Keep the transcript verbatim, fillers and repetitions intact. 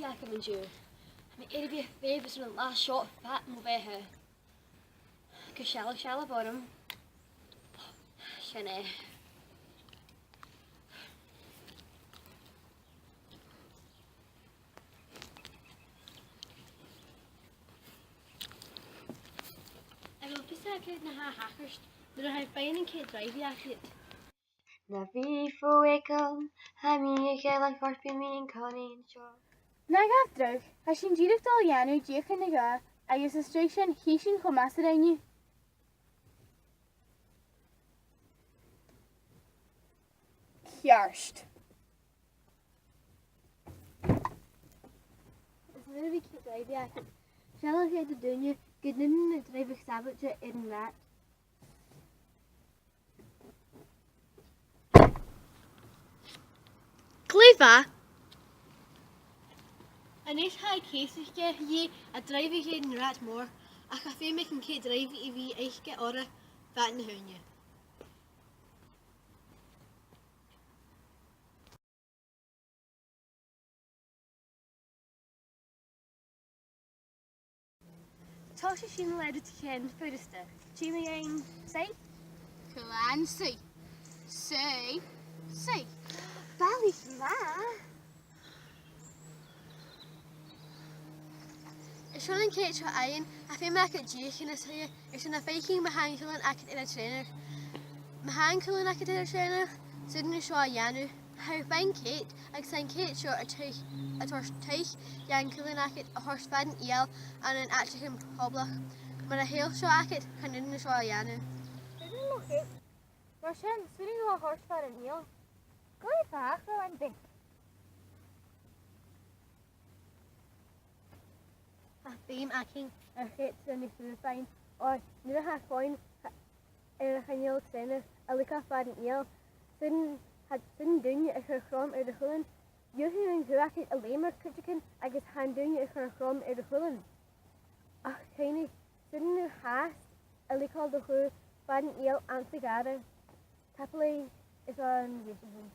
Tha mi an-diugh. Tha mi air a bhith a' feitheamh airson an latha seo fad mo bheatha. Gu sealladh, sealladh orm. Sin e. A bheil fios agad na tha a' tachairt nuair a tha thu a' faighinn an cead dràibhidh agad? Na bhith fo eagal, tha mi a' gealach ort, bidh mi an-còmhnaidh an seo. Na gabh dragh, tha sinn dìreach a' dol a dhèanamh deuchainn no dhà, agus às dèidh sin, chì sinn cho math 's a rinn thu. Ceart. Is nuair a bhiodh cead dràibhidh agad, seallaidh iad do dhaoine gun dèan iad dràibheadh sàbhailte air an rathad. Glè mhath. A-nis tha e ceasaichte dhi a' dràibheadh air an rathad mòr, ach tha feum aig an cead dràibhidh a bhith aice oirre fad na h-ùine. Tòisichidh sinn le rudeigin furasta. Tha mi a' dol a dhèanamh suidhe. Clann suidhe. Suidhe. Suidhe. Balaich math. Airson an cead seo fhaighinn, tha feum agad deuchainn a suidhe, airson a' faicinn ma tha an cuilean agad air a trèanadh. Ma tha an cuilean agad air a trèanadh, 's urrainn dhut seo a dhèanamh. Tha thu a' faighinn cead, agus tha an cead seo a' toirt, a' toirt taic dhan chuilean agad a thoirt fad an fhidheall ann an àiteachan poblach. Mura h-eil seo agad, chan urrainn dhut seo a dhèanamh. Sin mo chead. Mar sin, 's urrainn dhomh a thoirt fad an fhidheall. Glè mhath, a chlann beag. Tha feum againn air a' chead seo a chur fhèin, oir nuair a tha coin air a' choineal trèanadh a leigeil fad an fhidheall, 's urrainn, tha, 's urrainn daoine a chur crom air a' chuilean. Gheibh thu an cù agad a leumadh cuideigin agus tha an duine a' cur crom air a' chuilean. Ach cuimhnich, 's urrainn dhut fhathast a leigeil do chù fad an fhidheall anns a' ghàrradh. Tapadh leibh airson an dèidh sin.